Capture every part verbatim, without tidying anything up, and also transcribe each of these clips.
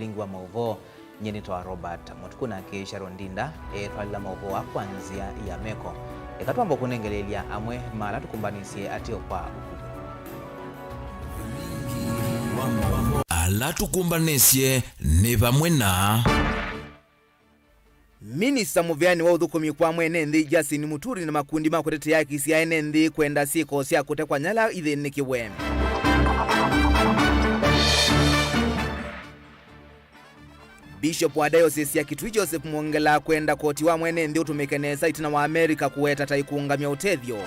Vilingi wa maũvoo. Nyie nĩtawa Robert Mũtuku, nake Sharon Ndinda etwalĩla maũvoo aa kwa nzĩa ya meko. Eka twambe kũnengeleelya amwe ma ala tũkũmbanĩsye ateo kwa ũkuvĩ. Ala tũkũmbanĩsye nĩ vamwe na. Minista mũveani wa ũthũkũmi kwa mwene nthĩ Justin Muturi na makundi ma kũtetea haki sya ene nthĩ kwenda syĩko sya kũtekwa nyala ithĩnĩkĩwe. Bishop wa Diocese ya Kitui Joseph Mwongela kwenda koti wa mwene nthĩ ũtũmĩke nesa ĩtina wa Amerika kũweta ta ĩkũũngamya ũtethyo.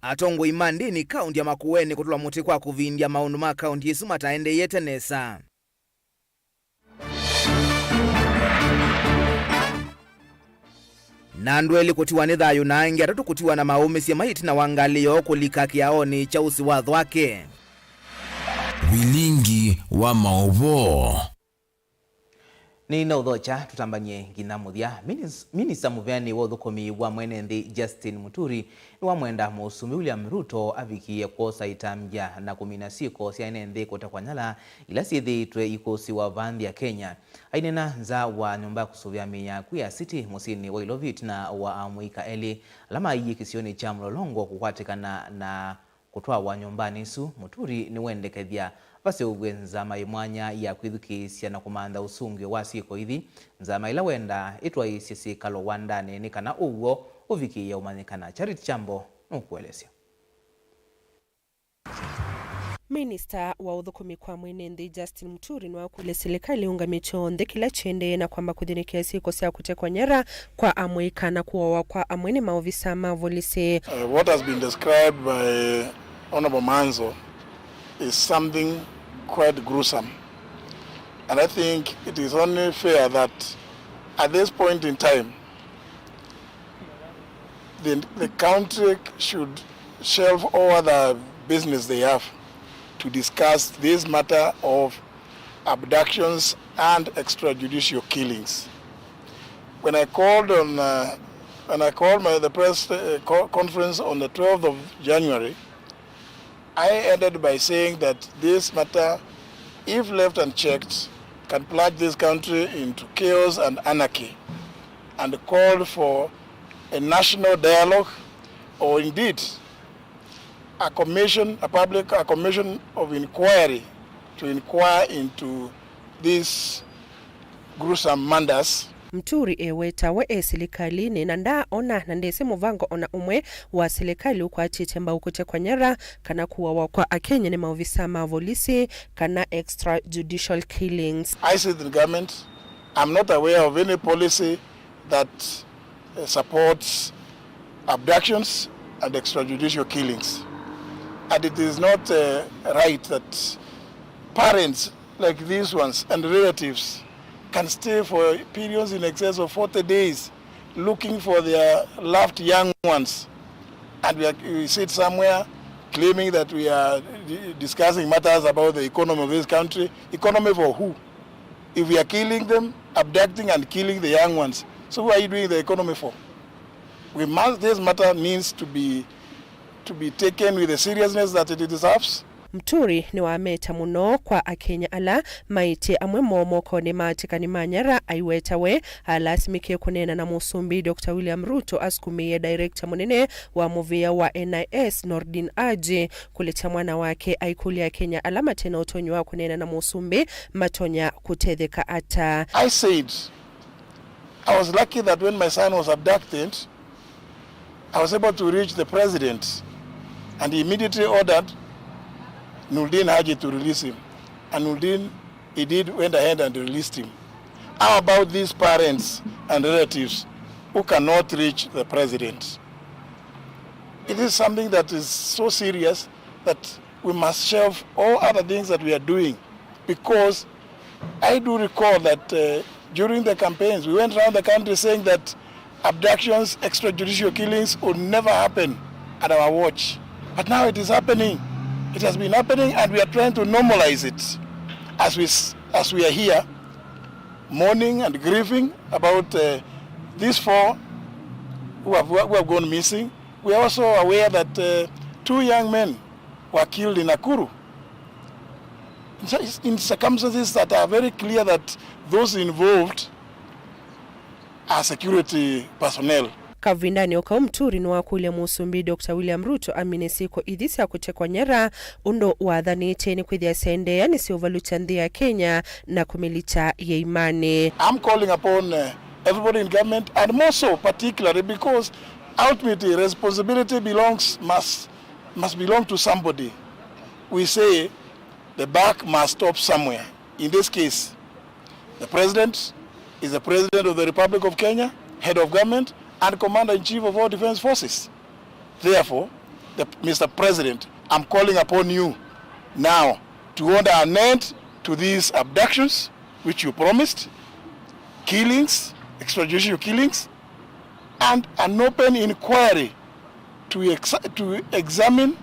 Atongoi ma ndĩni kaũnti ya Makueni kũtũla mũtĩ kwa kũvindya maũndũ ma kaũnti ĩsu mataendeeyete nesa. Na andũ elĩ kũtiwa nĩ thayũ na angĩ atatũ kũtiwa na maũmĩsye mai ĩtina wa ngalĩ yoo kũlika kĩaonĩ kya ũsĩ wa Thwake. Vilingi wa maũvoo. Nĩnaũthokya tũtambany'e nginya mũthya. Minis-, minista mũveani wa ũthũkũmi wa mwene nthĩ Justin Muturi nĩwamwenda Mũsumbĩ William Ruto avikĩĩe kwosa itambya na kũmina syĩko sya ene nthĩ kũtekwa nyala ila syĩthĩĩtwe ikũsĩwa vaa nthĩ ya Kenya. Aineena nza wa nyũmba ya kũsũvĩa mĩĩ ya akw'ũ ya City mũsyĩnĩ wa Ilovi ĩtina wa amũika elĩ ala maaiie kĩsionĩ kya Mlolongo kũkwatĩkana na kũtwawa nyũmbanĩ ĩsu, Muturi nĩwendekethya vaseũvw'e nzama yĩ mwanya ya kwĩthukĩĩsya na kũmantha ũsũngĩo wa syĩko ithi, nzama ĩla wendaa ĩtwaĩĩsye syĩkalo wandanĩ nĩ kana ũw'o ũvikĩĩe ũmanyĩkana. Charity Kyambo nũkũelesya. Minista wa ũthũkũmi kwa mwene nthĩ Justin Muturi nĩwakũlya silikalĩ ĩũngamĩe kyonthe kĩla kĩendee na kwamba kũthĩnĩkĩa syĩko sya kũtekwa nyara kwa amũika na kũawa kwa amwe nĩ maovisa ma volisi. Uh, what has been described by Honorable Manzo is something quite gruesome. And I think it is only fair that at this point in time, the, the country should shelve all other business they have to discuss this matter of abductions and extrajudicial killings. When I called on, uh, when I called my, the press, uh, co-, conference on the twelfth of January, I ended by saying that this matter, if left unchecked, can plunge this country into chaos and anarchy, and called for a national dialogue, or indeed a commission, a public, a commission of inquiry to inquire into these gruesome murders. Muturi ewetawe e silikalĩnĩ na ndaaona na ndesĩ mũvango ona ũmwe wa silikalĩ ũkwatĩte mbau kũtekwa nyara kana kũawa kwa Akenya nĩ maovisa ma volisi kana extrajudicial killings. I sit in government. I'm not aware of any policy that, uh, supports abductions and extrajudicial killings. And it is not, uh, right that parents like these ones and relatives can stay for periods in excess of forty days looking for their loved young ones. And we are, we sit somewhere claiming that we are di-, discussing matters about the economy of this country. Economy for who? If we are killing them, abducting and killing the young ones, so who are you doing the economy for? We must, this matter needs to be, to be taken with the seriousness that it deserves. Muturi nĩwameta mũno kwa Akenya ala maĩtye amwe moo mokonĩ ma atĩkani ma nyara aiweta we alasimĩkie kũneena na Mũsumbĩ Doctor William Ruto asukumĩie director mũnene wa mũvĩa wa N I S Noordin Haji kũlĩtya mwana wake aikũlya Akenya ala mate na ũtonyi wa kũneena na Mũsumbĩ matonya kũtetheka ata. I said, I was lucky that when my son was abducted, I was able to reach the president, and he immediately ordered Noordin Haji to release him. And Noordin, he did, went ahead and released him. How about these parents and relatives who cannot reach the president? It is something that is so serious that we must shelve all other things that we are doing, because I do recall that, uh, during the campaigns, we went around the country saying that abductions, extrajudicial killings will never happen at our watch. But now it is happening. It has been happening, and we are trying to normalize it as we s-, as we are here mourning and grieving about, uh, these four who have, who have gone missing. We are also aware that, uh, two young men were killed in Nakuru in cir-, in circumstances that are very clear that those involved are security personnel. Kavindanĩ o kau, Muturi nĩwakũlya Mũsumbĩ Doctor William Ruto amine syĩko ithi sya kũtekwa nyara ũndũ wathanĩte nĩ kwĩthĩa syaendeea nĩsyũvalũkya nthĩ ya Kenya na kũmĩlikya yĩimanĩ. I'm calling upon, uh, everybody in government, and more so particularly because ultimately responsibility belongs, must, must belong to somebody. We say the buck must stop somewhere. In this case, the president is the president of the Republic of Kenya, head of government, and commander-in-chief of all defense forces. Therefore, the, Mister President, I'm calling upon you now to order an end to these abductions, which you promised, killings, extrajudicial killings, and an open inquiry to ex-, to examine,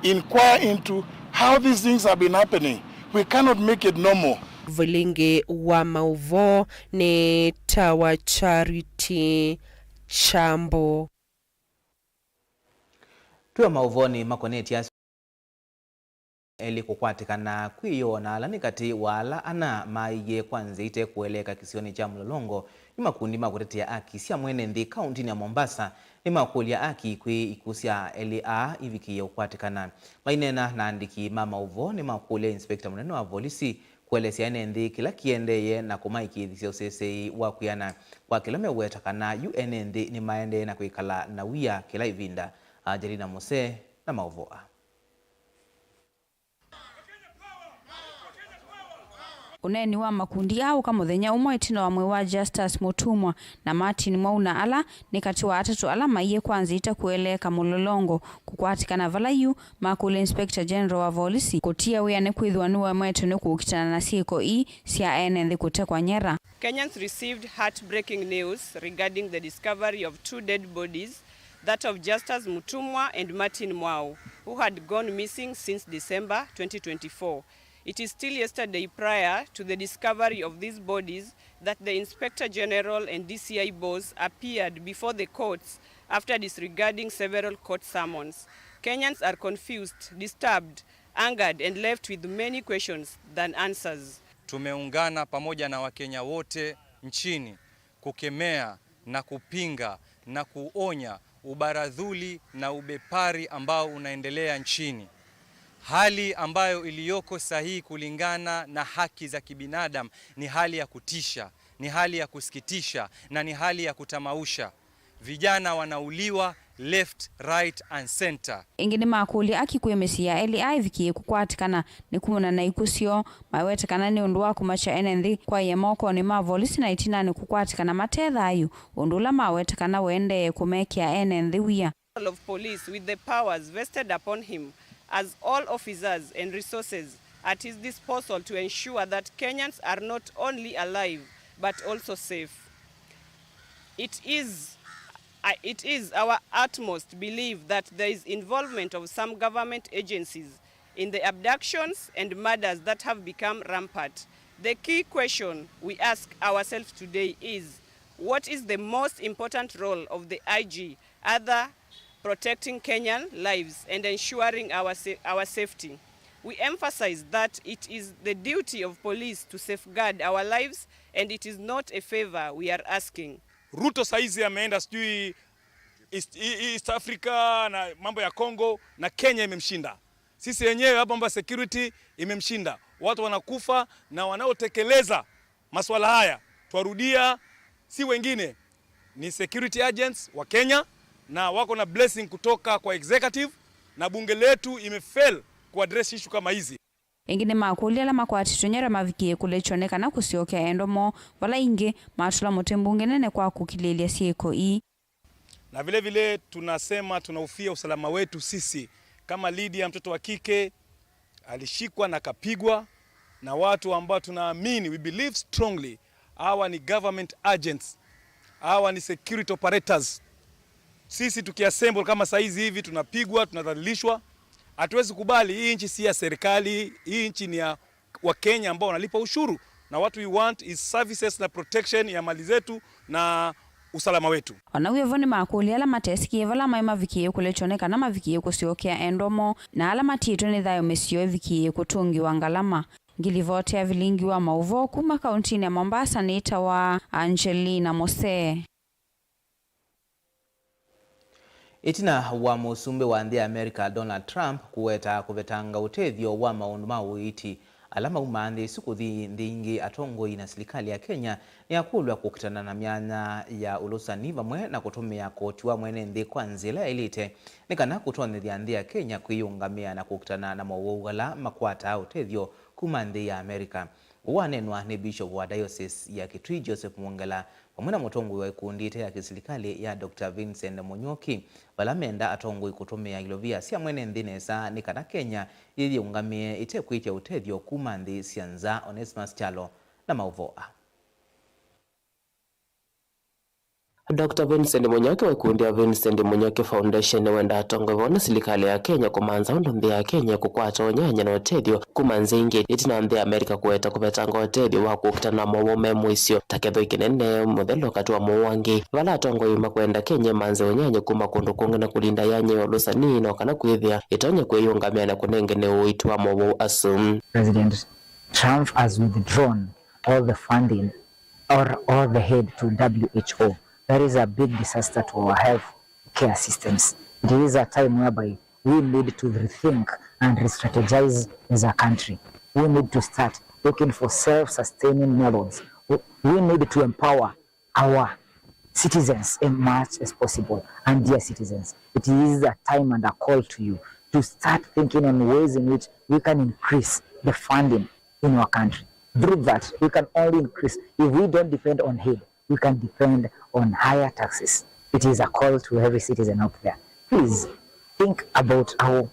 inquire into how these things have been happening. We cannot make it normal. Vilingi wa maũvoo nĩ ta wa Charity Chambo. Twĩ o maũvoonĩ makonetye asu elĩ kũkwatĩkana kwĩyoo na ala nĩ katĩ wa ala ana maaiie kwa nzĩa ite kũeleeka kĩsionĩ kya Mlolongo nĩ makundi ma kũtetea aki sya mwene nthĩ kauntinĩ ya Mombasa nĩmakũlya aki kwĩ ikw'ũ sya elĩ aa ivikĩĩe ũkwatĩkana. Maineena na andĩki ma maũvoo nĩmakũlya inspector mũnene wa volisi kũelesya ene nthĩ kĩla kĩendeeye na kũmaĩkĩĩthisya ũseseĩ wa kwĩana kwa kĩla meũweta kana yu ene nthĩ nĩmaendee na kwĩkala na wia kĩla ĩvinda. Angelina Muse na maũvoo aa. Ũneeni wa makundi aa ũka mũthenya ũmwe ĩtina wa mwĩĩ wa Justus Mutumwa na Martin Mwauna ala nĩ katĩ wa atatũ ala maiie kwa nzĩa ite kũeleeka Mlolongo kũkwatĩkana vala yu makũlya Inspector General wa volisi kũtia wĩa nĩkwĩthĩwa nĩwaemetwe nĩ kũkitana na syĩko ii sya ene nthĩ kũtekwa nyara. Kenyans received heartbreaking news regarding the discovery of two dead bodies, that of Justus Mutumwa and Martin Mwau, who had gone missing since December twenty twenty-four. It is still yesterday prior to the discovery of these bodies that the Inspector General and D C I boss appeared before the courts after disregarding several court summons. Kenyans are confused, disturbed, angered and left with many questions than answers. Tumeungana pamoja na Wakenya wote nchini kukemea na kupinga na kuonya ubaradhuli na ubepari ambao unaendelea nchini. Hali ambayo iliyoko sahihi kulingana na haki za kibinadamu ni hali ya kutisha, ni hali ya kusikitisha na ni hali ya kutamausha. Vijana wanauliwa left, right and center. Ĩngĩ nĩmakũlya aki kwĩ mĩsyĩ ya elĩ aa ĩvikĩĩe kũkwatĩkana nĩ kumana na ikw'ũ syoo, mawete kana nĩ ũndũ wa kũmakya ene nthĩ kwaĩa mokonĩ ma volisi na ĩtinanĩ kũkwatĩkana mate thayũ, ũndũ ũla mawete kana ũendee kũmekĩa ene nthĩ wia. Of police with the powers vested upon him as all officers and resources at his disposal to ensure that Kenyans are not only alive but also safe. It is, uh, it is our utmost belief that there is involvement of some government agencies in the abductions and murders that have become rampant. The key question we ask ourselves today is, what is the most important role of the I G other protecting Kenyan lives and ensuring our sa-, our safety? We emphasize that it is the duty of police to safeguard our lives and it is not a favor we are asking. Ruto saizi ameenda sijui East, East Africa na mambo ya Congo na Kenya imemshinda. Sisi wenyewe hapa mambo ya security imemshinda. Watu wanakufa na wanaotekeleza masuala haya, twarudia, si wengine, ni security agents wa Kenya, na wako na blessing kutoka kwa executive, na bunge letu imefail kuaddress issue kama hizi. Ĩngĩ nĩmakũlya ala makwatĩtwe nyara mavikĩe kũlekywa nĩ kana kũsyokea endwa moo, vala ingĩ matũla mũtĩ mbunge nene kwa kũkilĩĩlya syĩko ii. Na vile vile tunasema tunahofia usalama wetu sisi. Kama Lydia, mtoto wa kike, alishikwa na akapigwa na watu ambao tunaamini, we believe strongly, hawa ni government agents, hawa ni security operators. Sisi tukiassemble kama saizi hivi, tunapigwa, tunadhalilishwa. Hatuwezi kubali. Hii nchi si ya serikali, hii nchi ni ya Wakenya ambao wanalipa ushuru, na what we want is services na protection ya mali zetu na usalama wetu. O na wĩ vo, nĩmakũlya ala matesikie vala maĩ mavikĩĩe kũlekywa nĩ kana mavikĩĩe kũsyokea endwa moo, na ala matiĩtwe nĩ thayũ mĩsyĩ yoo ĩvikĩĩe kũtũngĩwa ngalama. Ngilivoti ya vilingi wa maũvoo kuma kauntinĩ ya Mombasa nĩtawa Angelina Mose. Ĩtina wa mũsumbĩ wa nthĩ ya America Donald Trump kũweta kũvetanga ũtethyo wa maũndũ ma ũiiti ala maumaa nthĩ ĩsu kũthi nthĩ ingĩ, atongoi na silikalĩ ya Kenya nĩyakũlw'a kũkitana na myanya ya ũlũsani vamwe na kũtũmĩa koti wa mwene nthĩ kwa nzĩa ĩla yaĩlĩte nĩ kana kũtonyethya nthĩ ya Kenya kwĩyĩũngamĩa na kũkitana na mowau ala makwataa ũtethyo kuma nthĩ ya America. Ũu waneenwa nĩ Bishop wa Diocese ya Kitui, Joseph Mwongela, vamwe na mũtongoi wa ikundi ite ya kĩsilikalĩ ya Doctor Vincent Mũnyuki, vala menda atongoi kũtũmĩa ilovia sya mwene nthĩ nesa nĩ kana Kenya yĩyĩũngamĩe ĩte kwĩtya ũtethyo kuma nthĩ sya nza. Onesmus Kyalo na maũvoo aa. Doctor Vincent Mũnyuki wa ikundi ya Vincent Mũnyuki Foundation nĩwendaa atongoi vamwe na silikalĩ ya Kenya kũmantha ũndũ nthĩ ya Kenya ĩkũkwata ũnyanya na ũtethyo kuma nzĩ ingĩ, ĩtina nthĩ ya America kũweta kũvetanga ũtethyo wa kũkitana na mowau me mũisyo ta kĩthũi kĩnene mũthelu katĩ wa mowau angĩ, vala atongoi makwenda Kenya ĩmanthe ũnyanya kuma kũndũ kũngĩ na kũlinda yanya ya ũlũsani, no kana kwĩthĩa ĩtonya kwĩyĩũngamĩa na kũnengane ũiiti wa mowau asu. President Trump has withdrawn all the funding or, or the aid to W H O. That is a big disaster to our health care systems. It is a time whereby we need to rethink and re-strategize as a country. We need to start looking for self-sustaining models. We, we need to empower our citizens as much as possible. And dear citizens, it is a time and a call to you to start thinking on ways in which we can increase the funding in our country. Through that, we can only increase if we don't depend on aid, we can depend on higher taxes. It is a call to every citizen out there. Please think about how,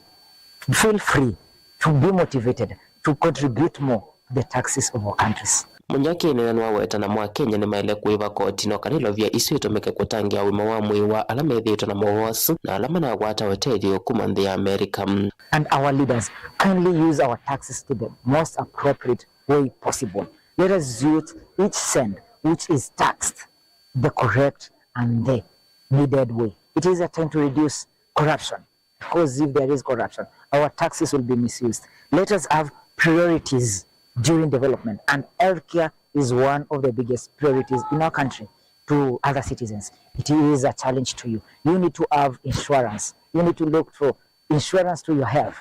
feel free to be motivated to contribute more to the taxes of our countries. Mũnyuki nĩwaweta namo Akenya nĩmaĩle kũĩva koti no kana ilovia isu itũmĩke kũtangĩĩa ũima wa mwĩĩ wa ala methĩĩtwe na mowau asu na ala manakwata ũtethyo kuma nthĩ ya America. And our leaders kindly use our taxes to the most appropriate way possible. Let us use each cent which is taxed the correct and the needed way. It is a time to reduce corruption, because if there is corruption, our taxes will be misused. Let us have priorities during development, and healthcare is one of the biggest priorities in our country to other citizens. It is a challenge to you. You need to have insurance. You need to look for insurance to your health.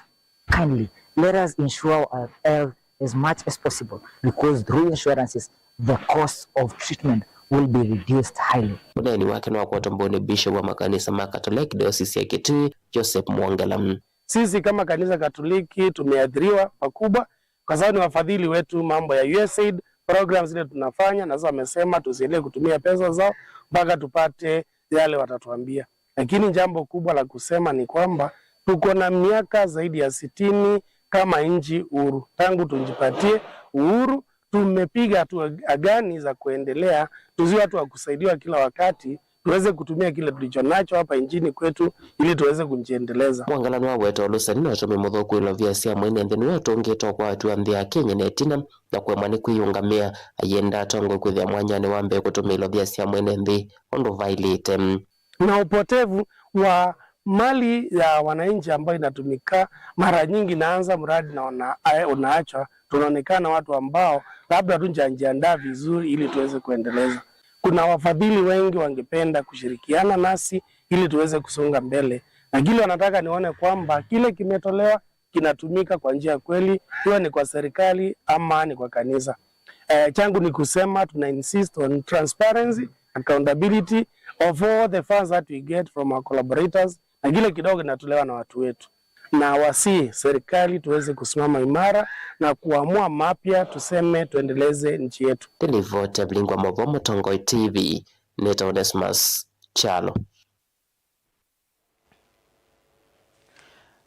Kindly, let us insure our health as much as possible, because through insurances, the cost of treatment will be reduced highly. Ũneeni wake nĩwakwatwa mbau nĩ Bishop wa makanisa ma Katoleki Diocese ya Kitui, Joseph Mwongela. Sisi kama kanisa Katoliki tumeathiriwa pakubwa kwa sababu ni wafadhili wetu mambo ya U S A I D programs zile tunafanya, na sasa wamesema tusiendelee kutumia pesa zao mpaka tupate yale watatuambia. Lakini jambo kubwa la kusema ni kwamba tuko na miaka zaidi ya sitini kama nchi huru. Tangu tujipatie uhuru, tumepiga hatua gani za kuendelea? Tusiwe watu wa kusaidiwa kila wakati, tuweze kutumia kile tulicho nacho hapa nchini kwetu ili tuweze kujiendeleza. Mwongela nĩwaweta ũlũsani na ũtũmĩi mũthũku wa ilovia sya mwene nthĩ nĩwatũngĩte ũkwati wa nthĩ ya Kenya na ĩtina na kũemwa nĩ kwĩyĩũngamĩa, ayenda atongoi kwĩthĩa mwanyanĩ wa mbee kũtũmĩa ilovia sya mwene nthĩ ũndũ vaĩlĩte. Na upotevu wa mali ya wananchi ambayo inatumika mara nyingi inaanza mradi na una-, unaachwa, tunaonekana watu ambao labda hatujajiandaa vizuri ili tuweze kuendeleza. Kuna wafadhili wengi wangependa kushirikiana nasi ili tuweze kusonga mbele, lakini wanataka nione kwamba kile kimetolewa kinatumika kwa njia kweli, iwe ni kwa serikali ama ni kwa kanisa. Eh, changu ni kusema tuna insist on transparency, accountability of all the funds that we get from our collaborators, na kile kidogo kinatolewa na watu wetu. Na wasi serikali tuweze kusimama imara na kuamua mapya, tuseme tuendeleze nchi yetu. Nĩ livoti ya Vilingi wa Mauvoo Mũtongoi T V, nĩtawa Onesmus Kyalo.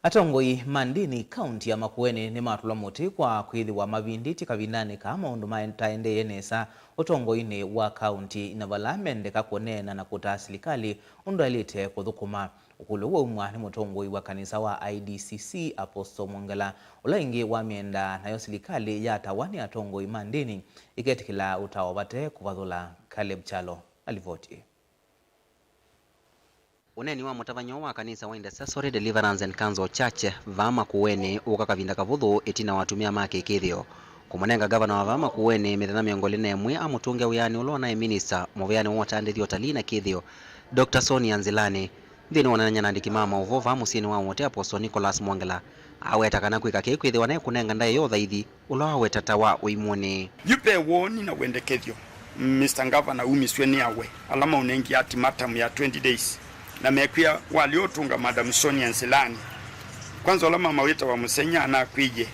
Atongoi ma ndĩni kaunti ya Makueni nĩmatũlwa mũtĩ kwa kwĩthĩwa mavindĩtye kavindanĩ kaa maũndũ mataendeeye nesa ũtongoinĩ wa kaunti, na vala mendeka kũneena na kũtaa silikalĩ ũndũ yaĩlĩte kũthũkũma. Ũkũlyo ũũ waumwa nĩ mũtongoi wa kanisa wa I D C C, Apostle Mwongela, ũla ĩngĩ wamĩenda nayo silikalĩ yatawa nĩ atongoi ma ndĩni ĩketĩkĩla ũtao vate kũvathũla. Caleb Kyalo na livoti ĩĩ. Ũneeni wa mũtavany'a ũũ wa kanisa wa Intercessory Deliverance and Counsel Church vaa Makueni ũka kavinda kavũthũ ĩtina wa atumĩa ma kĩkĩthĩo kũmũnenga ngavana wa vaa Makueni mĩthenya mĩongo ĩlĩ na ĩmwe amũtũnge wĩanĩ ũla ũnaĩ minista mũvĩanĩ wa ũtandĩthya, ũtalii na kĩthĩo, Doctor Sonia Nzilani. Nthĩnĩ wa ũneenany'a na andĩki ma maũvoo vaa mũsyĩnĩ wa Wote, Apostle Nicholas Mwongela aweta kana kwĩka kĩĩ kwĩthĩwa naĩ kũnenga ndaĩa ya ũthaithi ũla waweta ta wa ũimũnĩ. Yu ve woni na wendekethyo Mister Governor umisw'e nĩ awe ala maũnengie ultimatum ya twenty days, na mekwĩa walea ũtũnga Madam Sonia Nzilani. Kwanza ũla mama wĩtawa Mũsenya anakwĩie,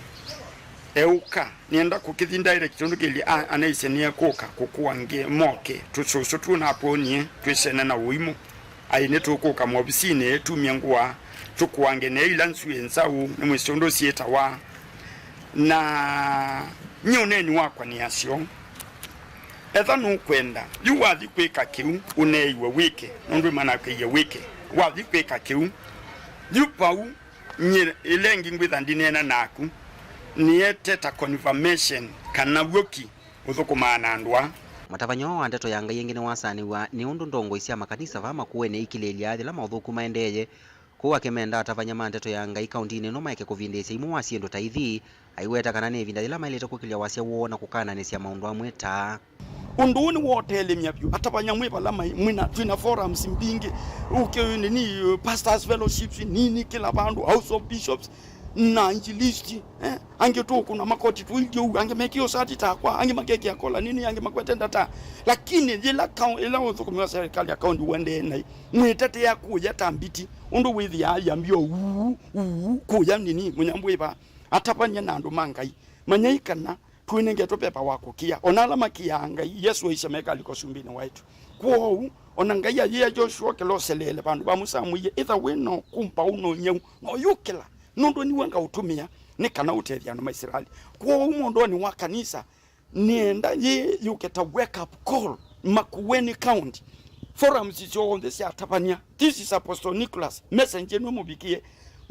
eũka, nĩenda kũkĩthi direct ũndũ kĩlĩ a-, anaisye nĩekũka kũkũa nge moke, tũsũsũ tũnakwonie twĩsene na ũimũ. Aĩ nĩtũkũka movisinĩ tumye ngũa tũkũange ne ila nzw'ĩ nzaũ, nĩmwĩsĩ ũndũ syĩtawa. Na nyie ũneeni wakwa nĩ asyo. Etha nũkwenda, yu wathi kwĩka kĩu, ũneeiwe wĩke, nũndũ ĩmanakwĩie wĩke. Wathi kwĩka kĩu, yu vau, nyie ĩla ĩngĩ ngwĩtha ndineena naku, nĩete ta confirmation kana w'o ki ũthũkũmaa na andũ aa. Mũtavany'a ũũ wa ndeto ya Ngai ĩngĩ nĩwasanĩw'a nĩ ũndũ ndongoi sya makanisa vaa Makueni ikilĩĩlya yĩla maũthũku maendeeye. Kwoou akĩmenda atavany'a ma ndeto ya Ngai kaũndĩnĩ ĩno maeke kũvindĩĩsya imwe wa syĩndũ ta ithi, aiweta kana nĩ ĩvinda yĩla maĩlĩte kũkĩlya wasya woo na kũkananĩsya maũndũ amwe ta. Ũndũ ũũ nĩwootelemya vyũ atavany'a mwĩ vala maĩ, mwĩna, twĩna forums mbingĩ, ũke nini, pastors fellowships nini kĩla vandũ, House of Bishops, na injilisti, eh? Angĩ tũkũna makoti tũilye ũu, angĩ mekĩe ũsati takwa, angĩ makekĩa kola nini, angĩ makwete ndata. Lakini yĩla kau-, ĩla ũthũkũmi wa serikali ya kaunti ũendee naĩ, mwĩtetea kũya ta mbiti, ũndũ wĩthĩaa yambio uu, uu, kũya nini, mũnyambũ ĩva, atavany'a na andũ ma Ngai. Manyai kana twĩnengetwe veva wa kũkĩa, o na ala makĩaa Ngai, Yesũ aisye mekalika ũsumbĩnĩ waĩtu. Kwoou, o na Ngai ayĩa Joshua kĩloseleele vandũ vamũsamwĩie, ĩtha wĩ na ũkũmbaũ na ũnyau, na ũyũkĩla, nũndũ nĩwe ngaũtũmĩa nĩ kana ũtethye andũ ma Isilaeli. Kwoou, mwondonĩ wa kanisa, nĩenda yĩĩ yũke ta wake up call, Makueni County, forums syonthe sya atavany'a. This is Apostle Nicholas, message ĩno ĩmũvikĩe,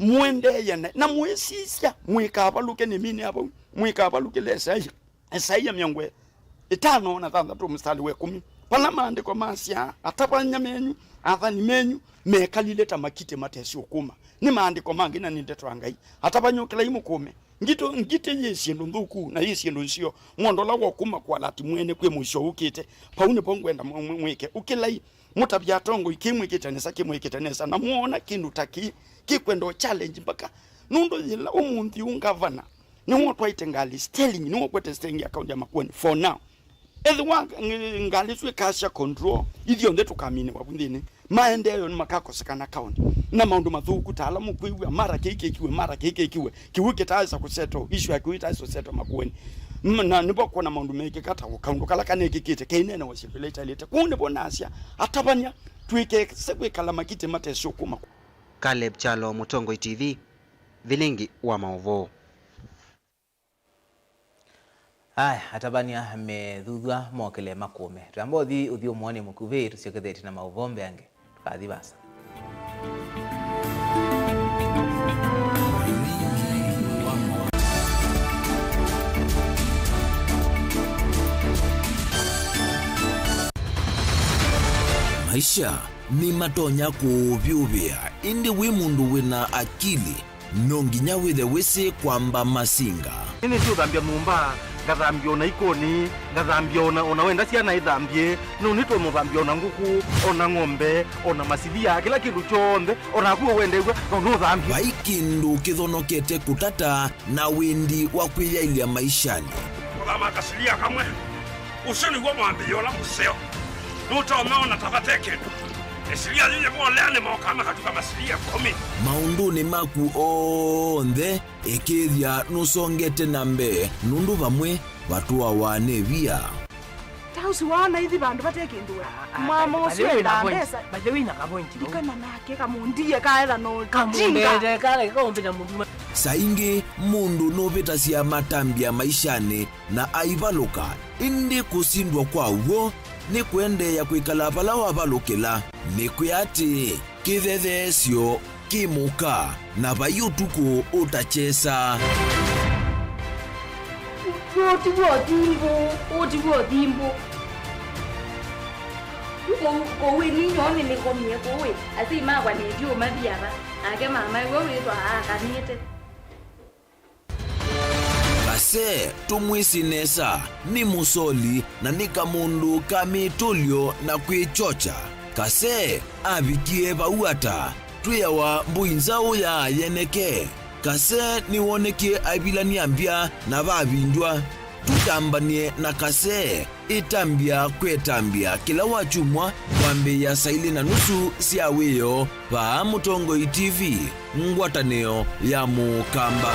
mũendeeye na, na mũĩsisya, mũikavalũke nĩmine avau. Mwĩkavalũkĩle Esaia, Esaia mĩongo ĩtano na thanthatũ mũstari wa ĩkũmi, vala maandĩko masyaa, atavany'a menyu, athani menyu, mekalile ta makitĩ matesĩ ũkũma. Nĩ maandĩko mangĩ na nĩ ndeto ya Ngai. Atavany'a ũkĩlai mũkũme. Ngitĩ, ngitĩ yĩ syĩndũ nthũku na yĩ syĩndũ nseo. Mwondũ ũla wa ũkũma kũalati mwene kwĩ mũisyo ũkĩte. Vau nĩvo ngwenda mwe-, mwe-, mwĩke. Ũkĩlai, mũtavye atongoi kĩĩ mwĩkĩte nesa, kĩĩ mwĩkĩte nesa. Na mwoona kĩndũ ta kĩĩ kĩkwenda ũ challenge mpaka. Nũndũ yĩla ũmũnthĩ ũũ ngavana, nĩwe ũtwaĩte ngalĩ steering, nĩwe ũkwete steering ya kaunti ya Makueni for now. Ethĩwa ng-, ngalĩ isu ikasya control, ithyonthe tũkaminĩwa vu nthĩnĩ. Maendeeo nĩmakakosekana kaunti. Na maũndũ mathũku ta ala mũkwĩw'a, mara kĩĩ kĩkiwe, mara kĩĩ kĩkiwe, kĩw'ũ kĩtaaĩsa kũsettle, issue ya kĩw'ũ ĩtaaĩsa kũsettle Makueni. M-, na nĩvo kwona maũndũ mekĩka ta kaũndũ kala kanekĩkĩte, keineenewa syĩndũ ila itaĩlĩte. Kwoou nĩvo nasya, atavany'a, twĩkese kwĩkala makitĩ matesĩ ũkũma. Caleb Kyalo, Mũtongoi T V, vilingi wa maũvoo. Aya, atavany'a methuthw'a mokĩle makũme. Twĩamba ũthi ũthyũmũonĩ mũkuvĩ, tũsyokethete na maũvoo mbeange. Tũkathi vasa. Maisha nĩmatonya kũũvyũvĩa, ĩndĩ wĩ mũndũ wĩna akili, no nginya wĩthe wĩsĩ kwamba masinga. Nĩnĩsĩ ũthambya nyũmba, ngathambya ona ikoni, ngathambya ona, ona wenda syana ithambye, no nĩtũmũthambya ona ngũkũ, ona ng'ombe, ona masilia, kĩla kĩndũ kyonthe, onaku wendew'a, no nũthambye. Vai kĩndũ kĩthonokete kũtata na wĩndi wa kwĩyaĩlya maishanĩ. Kũthama kasilia kamwe. Ũsu nĩw'o mwambĩĩo ũla mũseo. Nũtonya ona ta vate kĩndũ. Ĩsilia yĩyĩ volea nĩmokaa makatuka masilia ĩkũmi. Maũndũnĩ maku onthe, ĩkĩĩthya nũsongete na mbee, nũndũ vamwe vatũawa nĩ via. Ta ũsu waona ithi vandũ vate kĩndũ we. Ah, ah, mama by the ũsu way, endaa na point, mbesa. By the way, na ka point vau. Ndikana nake kamũndie kaetha no kamũndete kala kaũmbĩta mũndũ. Saa ingĩ mũndũ nũvĩtasya matambya maishanĩ na aivalũka, ĩndĩ kũsindwa kwa w'o nĩ kũendeea kwĩkala vala wavalũkĩla. Nĩkwĩa atĩĩ, kĩthetheesyo kĩ mũka, na vai ũtukũ ũtakyesa. Ũũ ti w'o thimbũ, ũũ ti w'o thimbũ. Yu kũu, kũu ĩni nyoo nĩnĩkomie kũu ĩ, asyai makwa nĩtyo mathi ava, nake mama ĩwe wĩthwa aakanĩte. Kase tũmwĩsĩ nesa, nĩ mũsoli na nĩ kamũndũ ka mĩtũlyo na kwĩkyokya. Kase avikie vau ata? Twĩawa mbũi nzaũ ya yeneke. Kase nĩwonekie aivilany'a mbya na vavindw'a. Tũtambany'e na Kase ĩtambya kwa ĩtambya kĩla wakyumwa kwambĩĩa saa ilĩ na nusu sya wĩoo vaa Mũtongoi T V, ngwatanĩo ya Mũkamba.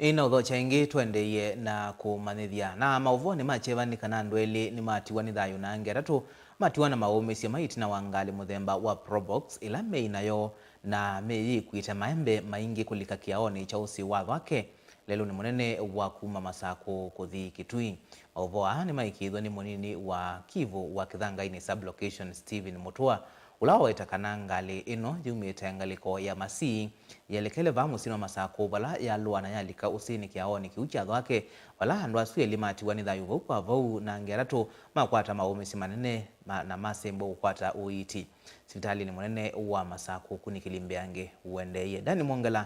Ĩĩ, na ũthokya ĩngĩ, tũendeeie na kũmanyĩthya. Na maũvoonĩ ma kyeva nĩ kana andũ elĩ nĩmatiwa nĩ thayũ na angĩ atatũ matiwa na maũmĩsye mai ĩtina wa ngalĩ mũthemba wa Probox ĩla meĩ nayo na mĩĩ yĩkuĩte maembe maingĩ kũlika kĩaonĩ kya ũsĩ wa Thwake lelũnĩ mũnene wa kuma Masakũ kũthi Kitui. Maũvoo aa nĩmaĩkĩĩthw'e nĩ mũnini wa Kivu wa Kĩthangainĩ Sub-Location, Stephen Mutua, ũla waweta kana ngalĩ ĩno yumĩte ngalĩko ya Masii, yelekele vaa mũsyĩnĩ wa Masakũ vala yalũa na yalika ũsĩnĩ kĩaonĩ kĩu kya Thwake, vala andũ asu elĩ matiwa nĩ thayũ vau kwa vau na angĩ atatũ makwata maũmĩsye manene ma, na masembwa kũkwata ũiiti sivitalĩnĩ mũnene wa Masakũ. Ũkunĩkĩli mbeange ũendeeie. Dani Mwongela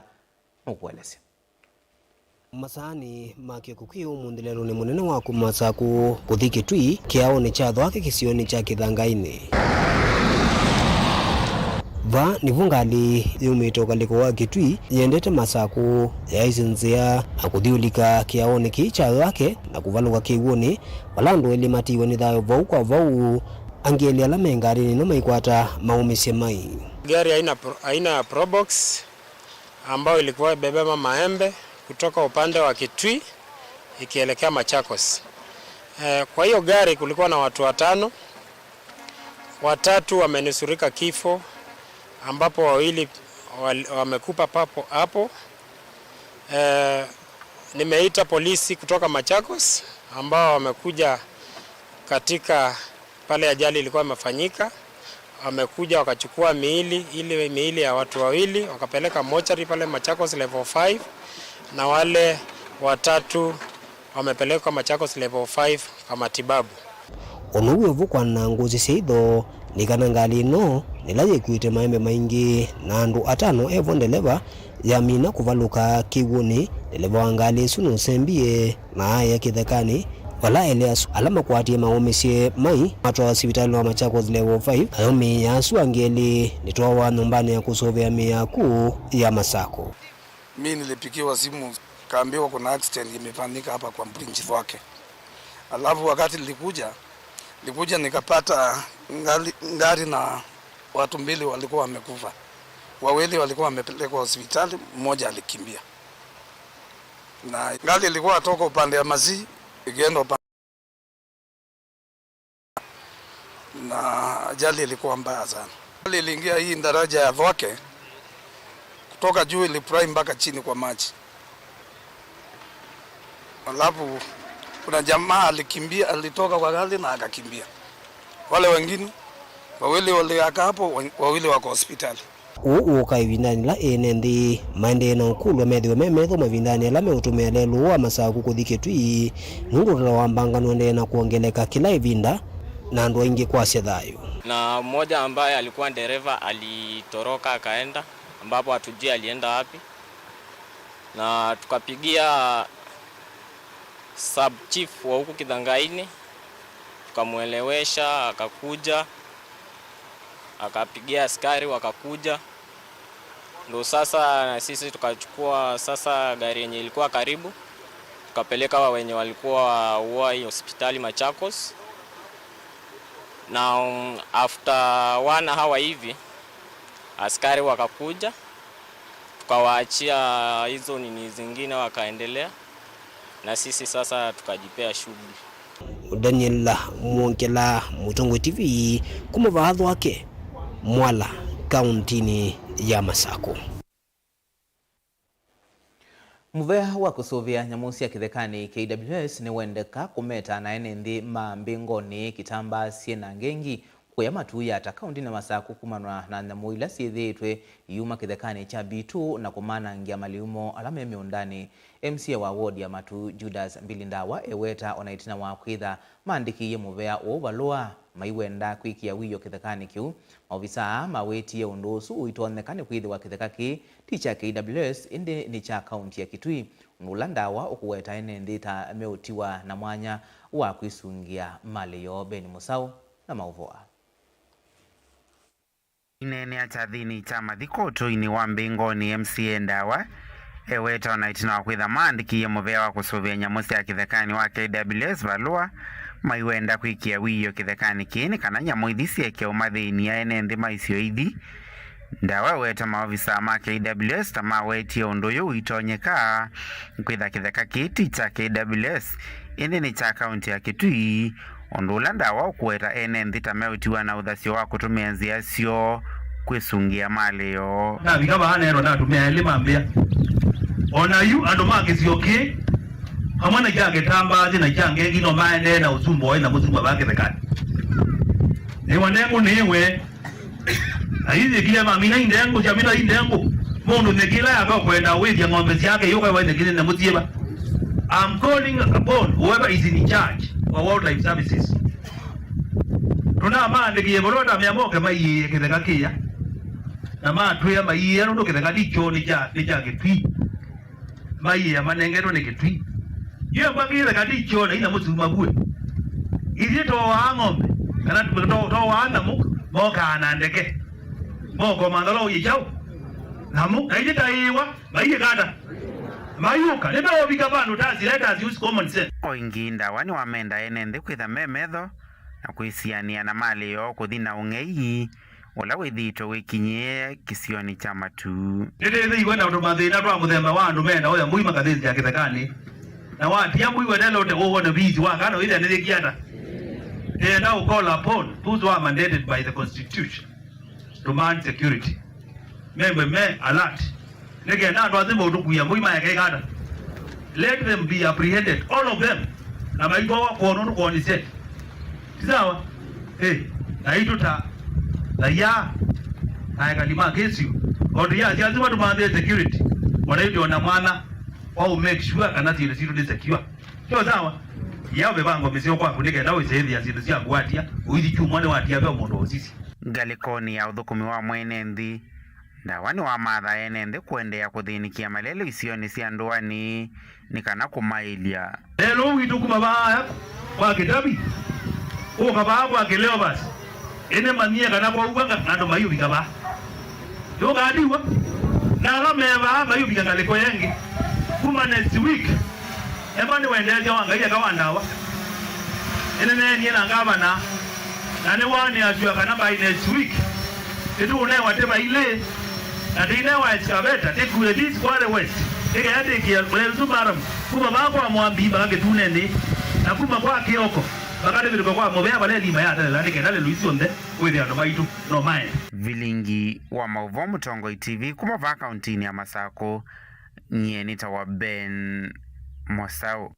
nũkũelesya. Masaanĩ ma kĩko kĩ ũmũnthĩ lelũnĩ mũnene wa kuma Masakũ kũthi Kitui, kĩaonĩ kya Thwake kĩsionĩ kya Kĩthangainĩ. Vaa nĩvo ngalĩ yumĩte ũkalĩko wa Kitui yendete Masakũ yaisye nzĩa na kũthyũlika kĩaonĩ kĩĩ kya Thwake na kũvalũka kĩw'ũnĩ, vala andũ elĩ matiiwe nĩ thayũ vau kwa vau, angĩ elĩ ala me ngalĩnĩ ĩno maikwata maũmĩsye mai. Gari aina, pro- aina ya Probox ambayo ilikuwa imebeba maembe kutoka upande wa Kitui ikielekea Machakos. Eh, kwa hiyo gari kulikuwa na watu watano, watatu wamenusurika kifo, ambapo wawili wal- wamekufa papo hapo. Eh, nimeita polisi kutoka Machakos ambao wamekuja katika pale ajali ilikuwa imefanyika, wamekuja wakachukua miili, ile miili ya watu wawili wakapeleka mochari pale Machakos level five, na wale watatu wamepelekwa Machakos level five kwa matibabu. Ũnũw'e ũvũkwa na ngũsĩ sya itho nĩ kana ngalĩ ĩno nĩla yĩkuĩte maembe maingĩ na andũ atano evo ndeleva yamina kũvalũka kĩw'ũnĩ, ndeleva wa ngalĩ ĩsu nũsembie na aĩa kĩthekanĩ, vala elĩ asu ala makwatie maũmĩsye mai matwawa sivitalĩ wa Machakos Level five, nayo mĩĩ ya asu angĩ elĩ nĩtwawa nyũmbanĩ ya kũsũvĩa mĩĩ ya ku ya Masakũ. Mi nilipigiwa simu, kaambiwa kuna accident imefanyika hapa kwa bridge Thwake. Alafu wakati nilikuja, nilikuja nikapata ngali, ngari na watu mbili walikuwa wamekufa. Wawili walikuwa wamepelekwa hospitali, mmoja alikimbia. Na gari ilikuwa toka upande ya Masii ikienda upande, na ajali ilikuwa mbaya sana. Gari iliingia hii daraja ya Thwake, kutoka juu ilifly mpaka chini kwa maji. Alafu kuna jamaa alikimbia, alitoka kwa gari na akakimbia. Wale wengine wawili waliaka hapo, wawili wako hospitali. Ũu ũũka ĩvindanĩ yĩla ene nthĩ maendee na ũkũlw'a methĩwe me metho mavindanĩ ala meũtũmĩa lelũ wa Masakũ kũthi Kitui, nũndũ ũtalo wa mbanga nũendee na kwongeleka kĩla ĩvinda na andũ aingĩ kwasya thayũ. Na mmoja ambaye alikuwa dereva alitoroka akaenda, ambapo hatujui alienda wapi, na tukapigia sub chief wa huku Kithangaini, tukamwelewesha, akakuja, akapigia askari wakakuja, ndo sasa na sisi tukachukua sasa gari yenye ilikuwa karibu, tukapeleka wa wenye walikuwa Uai hospitali Machakos. Na um, after one hour hivi askari wakakuja, tukawaachia hizo nini zingine wakaendelea, na sisi sasa tukajipea shughuli. Daniel Mwongela, Mũtongoi T V, kuma vaa Thwake, Mwala, kauntinĩ ya Masakũ. Mũvea wa kũsũvĩa nyamũ sya kĩthekanĩ, K W S, nĩwendeka kũmeta na ene nthĩ ma mbĩngonĩ, kĩtambaa syĩ na ngengi kũya matu ya ata kaũntinĩ ya Masakũ kumana na nyamũ ila syĩthĩĩtwe iyuma kĩthekanĩ kya B two na kũmanangĩa malĩu moo ala me mĩũndanĩ. M C A wa ward ya Matu, Judas Mbili Ndawa, eweta o na ĩtina wa kwĩtha maandĩkĩie mũvea ũũ valũa maiwenda kwĩkĩa wĩoo kĩthekanĩ kĩu. Maovisaa aa mawĩtie ũndũ ũsu ũitonyeka nĩkwĩthĩwa kĩtheka kĩĩ ti kya K W S, ĩndĩ nĩ kya kaũnti ya Kitui, ũndũ ũla Ndawa ũkũweta ene nthĩ ta meũtiwa na mwanya wa kwĩsungĩa malĩ yoo. Ben Mũsaũ na maũvoo aa. Aineenea kyathĩnĩ kya mathiko ũtũinĩ wa Mbĩngoni, M C A Ndawa eweta o na ĩtina wa kwĩtha maandĩkĩie mũvea wa kũsũvĩa nyamũ sya kĩthekanĩ wa K W S valũa maiwenda kwĩkĩa wĩoo kĩthekanĩ kĩĩ nĩ kana nyamũ ithi syeke ũmathĩny'a ene nthĩ ma isio ithi. Ndawa eweta maovisaa ma K W S ta mawetie ũndũ ũyũ ũitonyeka, kwĩtha kĩtheka kĩĩ ti kya K W S, ĩndĩ nĩ kya kaũnti ya Kitui, ũndũ ũla Ndawa ũkũweta ene nthĩ ta meũtiwa na ũthasyo wa kũtũmĩa nzĩa syoo kwĩsungĩa malĩ yoo. Navika vaa neerwa nĩ atumĩa elĩ mambĩa, o na yu andũ ma kĩsio kĩĩ, amwe na kya Kĩtambaathi na kya Ngengi no maendee na ũsumbĩ wa nyamũ syuma vaa kĩthekanĩ. Nĩwa nengũ nĩwe. Aithĩkile mamina indengũ, syamina indengũ. Mũndũ nĩkĩla yaka kwenda wĩthya ng'ombe syake, yũka waithĩkile nyamũ syĩva. I'm calling upon whoever is in charge wa wildlife services. Tũnamaandĩkĩie valũa tamĩa moke maiĩe kĩtheka kĩya. Na matwĩa maiĩe nũndũ kĩtheka ti kyoo, nĩ kya, nĩ kya Kĩtui. Maiĩa manengetwe nĩ Kĩtui. Yu embwa kĩtheka ti kyoo na ina mũsiu mavue. Ithyĩ towaa ng'ombe, kana to-, to-, towaa nyamũ, mokaa na ndeke. Moko mandhala ũyĩ kyaũ? Nyamũ, na ithyĩ taĩwa, maiĩka ata? Mayũka, nĩmeũvika vandũ tasi, let us use common sense. O ĩngĩ, Ndawa nĩwamenda ene nthĩ kwĩtha me metho na kwĩsianĩa na malĩ yoo kũthi na ũng'ei ũla wĩthĩĩtwe wĩkinyĩĩe kĩsionĩ kya Matu. Nĩtwĩthĩiwe na tũmathĩna twa mũthemba wa andũ meenda ũya mbũi makathĩnzĩa kĩthekanĩ. Na watia mbũi wendelote ũwone viisi wa kana wĩthĩa nĩyĩkie ata. Nĩenda ũ call upon those who are mandated by the constitution to man security. Membe me alert. Nĩ kenda andũ asu maũtũkuĩa mbũi maeke ĩkata. Let them be apprehended, all of them. Na maitwawa kwonũ tũkonisye. Ti sawa? Eh, na itũ ta raia na ekali ma kĩsio. Tondũ ya asu matũmanthĩe security. Ona itũ ona mwana wa ũ make sure kana syĩndũ sitũ nĩ secure. Kyo sawa? Ya mĩvango mĩseo kwaku nĩ kenda ũiseethĩa syĩndũ syaku watia, ũithi kyumwa nĩ watia ve mũndũ ũsisi. Ngalĩkonĩ ya ũthũkũmi wa mwene nthĩ, Ndawa nĩwamatha ene nthĩ kũendeea kũthĩnĩkĩa malelũ isionĩ sya ndũanĩ nĩ kana kũmaĩlya. Lelũ witũ kuma vaa kwa Kĩtavi, ũka vaa kwa Kĩleovas, ĩnĩ manyie kana kwaua nga-, andũ maiũvika vaa. Nĩũkatiwa, na ala me vaa maiũvika ngalĩko yengĩ. Kuma next week, ema nĩwendeesya wa Ngai eka wa Ndawa. Ĩnĩneenie na ngavana, na nĩwaanĩasw'a kana by next week, nĩtũũnewa tĩva ilĩ, na tĩinewa excavator, tĩkue this Kwale West, nĩ kenda tĩkĩe lelũ maram, kuma vaa kwa Mwambi mpaka Kĩtunenĩ, na kuma kwa Kĩoko mpaka tĩvĩtũke kwa mũvea vala ĩlima yatelela, nĩ kenda lelũ isu syonthe wĩthĩa andũ maitũ no maende. Vilingi wa maũvoo Mũtongoi T V kuma vaa kaũntinĩ ya Masakũ, nyie nĩtawa Ben Mwasaũ.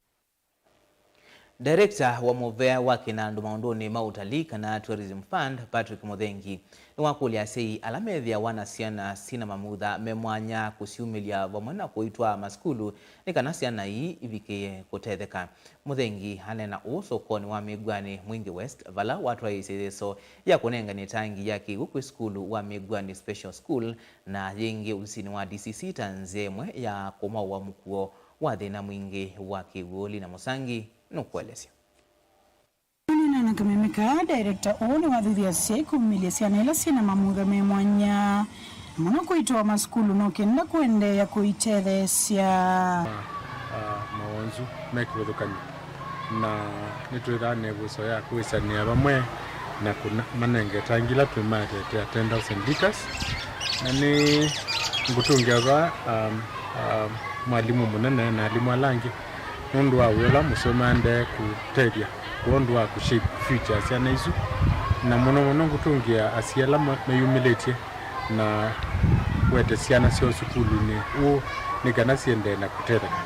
Director wa mũvea wa kĩnandũ maũndũnĩ ma ũtalii kana Tourism Fund, Patrick Mũthengi, nĩwakũlya asyai ala methĩawa na syana syĩna mamutha me mwanya kũsyumĩlya vamwe na kũitwaa masukulu nĩ kana syana ii ivikĩe kũtetheka. Mũthengi aneena ũũ sokonĩ wa Mĩngwani Mwingi West, vala watwaĩĩsye ĩtheso ya kũnengane tangi ya kĩw'ũ kwĩ sukulu wa Mĩngwani Special School na yĩngĩ ovisinĩ wa D C C ta nzĩa ĩmwe ya kũmaũa mũkuo wa thĩna mwingĩ wa kĩw'ũ. Lina Mũsangi nũkũelesya. Kũneena na kameme kaa, director ũũ nĩwathuthya asyai kũmĩlya syana ila syĩna mamutha me mwanya, na mũno kũitwa masukulu no kenda kũendeea kũitetheesya. Ah, mawonzu me kĩvathũkany'o, na nĩtwĩthaa na ĩvuso ya kũĩsanĩa vamwe na kũna manenge tangi ila twĩmaetete ya ten thousand liters, na nĩ ngũtũngĩa vaa, um, um, mwalimũ mũnene na alimũ ala angĩ nũndũ wa wĩa ũla mũseo maendee kũtethya kwondũ wa kũshape future ya syana isu, na mũno mũno ngũtũngĩa asyai ala ma-, meyumĩlĩtye na kũete syana syoo sukulunĩ ũũ nĩ kana siendee na kũtetheka.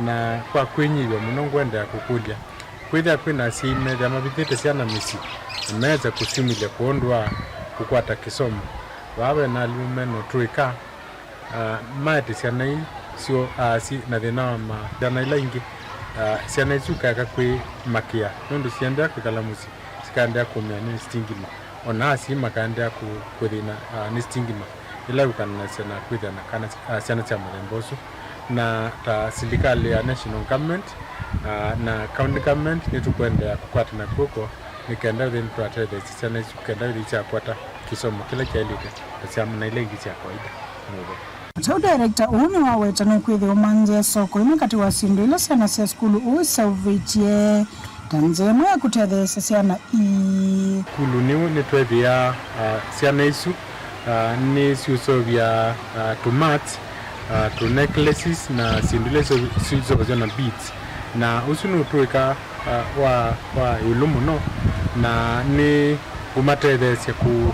Na kwa kwĩnyivya mũno, ngwendea kũkũlya, kwĩthĩa kwĩna asyai methĩa mavithĩte syana mĩsyĩ, Meesa kũsyumĩlya kwondũ wa kũkwata kĩsomo. Vaa ve na alimũ me na ũtũĩka, ah, maete syana ii syoo aasyi na thĩna wa ma-, syana ila ingĩ. Ah, syana isu ikaeka kwĩmakĩa nũndũ siendeea kwĩkala mũsyĩ, sikaendeea kũũmĩwa nĩ sitingima, o na asyai makaendeea kũ-, kũthĩna, ah, nĩ sitingima ĩla yũkananasya na kwĩthĩa na kana, ah, syana sya mũthemba ũsu. Na ta silikalĩ ya national government, ah, na county government, nĩtũkũendeea kũkwatana kw'oko nĩ kenda wĩthĩe nĩtwatetheesya syana isu kenda wĩthĩe syakwata kĩsomo kĩla kyaĩlĩte ta sya na ila ingĩ sya kawaida. Mũvea. Kyaũ director ũũ nĩwaweta nũkwĩthĩwa ũmanzĩa soko ĩmwe katĩ wa syĩndũ ila syana sya sukulu ũũ iseũvĩtye ta nzĩa ĩmwe ya kũtetheesya syana ii. Sukulu nĩw'o nĩtwethĩaa, ah, syana isu, ah, nĩsiũseũvya, ah, tũ mats, ah, tũ necklaces na syĩndũ ila iseũvasya na beads. Na ũsu nũtũĩka, ah, wa, wa ĩũlũ mũno, na nĩ kũmatetheesya kũ-,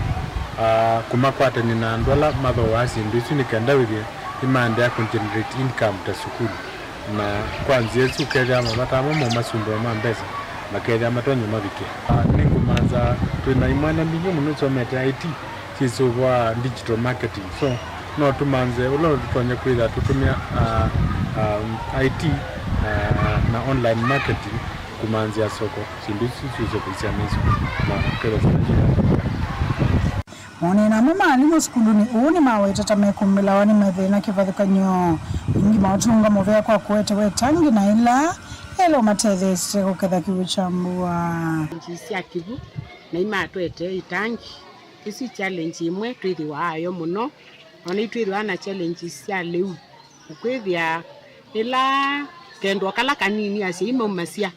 ah, kũmakwatany'a na andũ ala mathooaa syĩndũ isu nĩ kenda wĩthĩe nĩmaendeea kũ generate income ta sukulu. Na kwa nzĩa ĩsu, ũkethĩa mavata amwe ma masumbĩwa ma mbesa makethĩa matonya mavikĩe. Ah, nĩngũmanza twĩ na imwana mbingĩ mũno isomete I T syĩsũvaa digital marketing. So, no tũmanze ũla tũtonya kwĩthĩa tũtũmĩa, ah, um, I T, ah, na online marketing kũmanzĩa soko syĩndũ isu syũsũvĩsya nĩsyo na kethĩa syĩndũ isu. Monene amwe ma alimũ sukulunĩ ũũ nĩmawetete mekũmbĩlawa nĩ mathĩna kĩvathũkany'o. Aingĩ maũtũnga mũvea kwa kũetewa ĩtangi na ĩla yaĩle ũmatetheesya kũketha kĩw'ũ kya mbua. Nji sya kĩw'ũ na imatwetee ĩtangi. Ĩsu challenge ĩmwe twĩthĩwaa nayo mũno, ona itwĩthĩwaa na challenge sya lĩu. Ũkwĩthĩa ĩla kendwa kala kanini asyai maumasya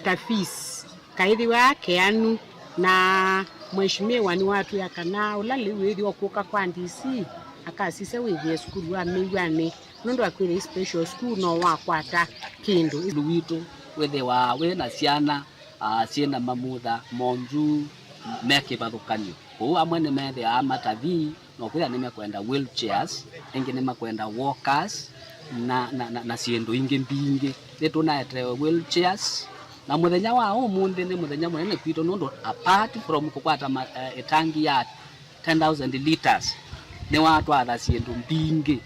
ta fees kaĩthĩwa keanu, na mheshimiwa nĩwatwĩa kana ũla lĩu wĩthĩwa ũkũka kwa D C akasisya wĩthĩe sukulu wa Mĩw'anĩ, nũndũ akwĩthĩa special school no wakwata kĩndũ. Sukulu witũ wĩthĩwa wĩ na syana, ah, syĩ na mamutha monzu me kĩvathũkany'o. Kwoou amwe nĩmethĩaa matathi, no kwĩthĩa nĩmekwenda wheelchairs, ĩngĩ nĩmakwenda walkers, na, na, na, na syĩndũ ingĩ mbingĩ. Nĩtũnaetewe wheelchairs, na mũthenya wa ũmũnthĩ nĩ mũthenya mũnene kwitũ, nũndũ apart from kũkwata ma-, eh, ĩtangi ya ten thousand liters, nĩwatwatha syĩndũ mbingĩ.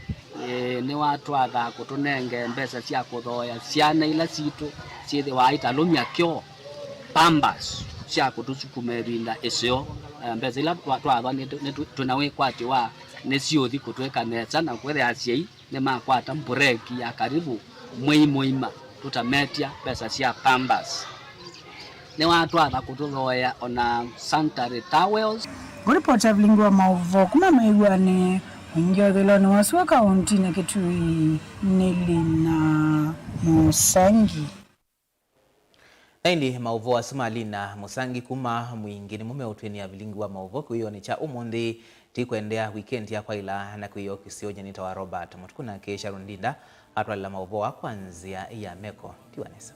Eh, nĩwatwatha kũtũnenge mbesa sya kũthooea syana ila sitũ syĩthĩwaa italũmya kyoo, pampers sya kũtũsukuma ĩvinda ĩseo. Eh, mbesa ila twa-, twathwa nĩ tũ-, nĩ tũ-, twĩ na wĩkwatyo wa nĩsiũthi kũtwĩka nesa, na kwĩthĩa asyai nĩmakwata mbureki ya karibu mwei mũima tũtametya mbesa sya pampers. Nĩwatwatha kũtũthooea ona sanitary towels. Ngũripota vilingi wa maũvoo kuma Mĩw'anĩ, ũingĩ wa ĩthũĩlonĩ wa sua kaũntinĩ Kitui nĩ Lina Mũsangi. Na ĩndĩ maũvoo asu ma Lina Mũsangi kuma Mwingĩ nĩmo meũtwĩnĩa vilingi wa maũvoo kĩwĩonĩ kya ũmũnthĩ. Tũikũendeea wikendi ya kwaĩla na kwĩyoo kĩsio. Nyie nĩtawa Robert Mũtuku, nake Sharon Ndinda atwalĩla maũvoo aa kwa nzĩa ya meko. Tiwa nesa.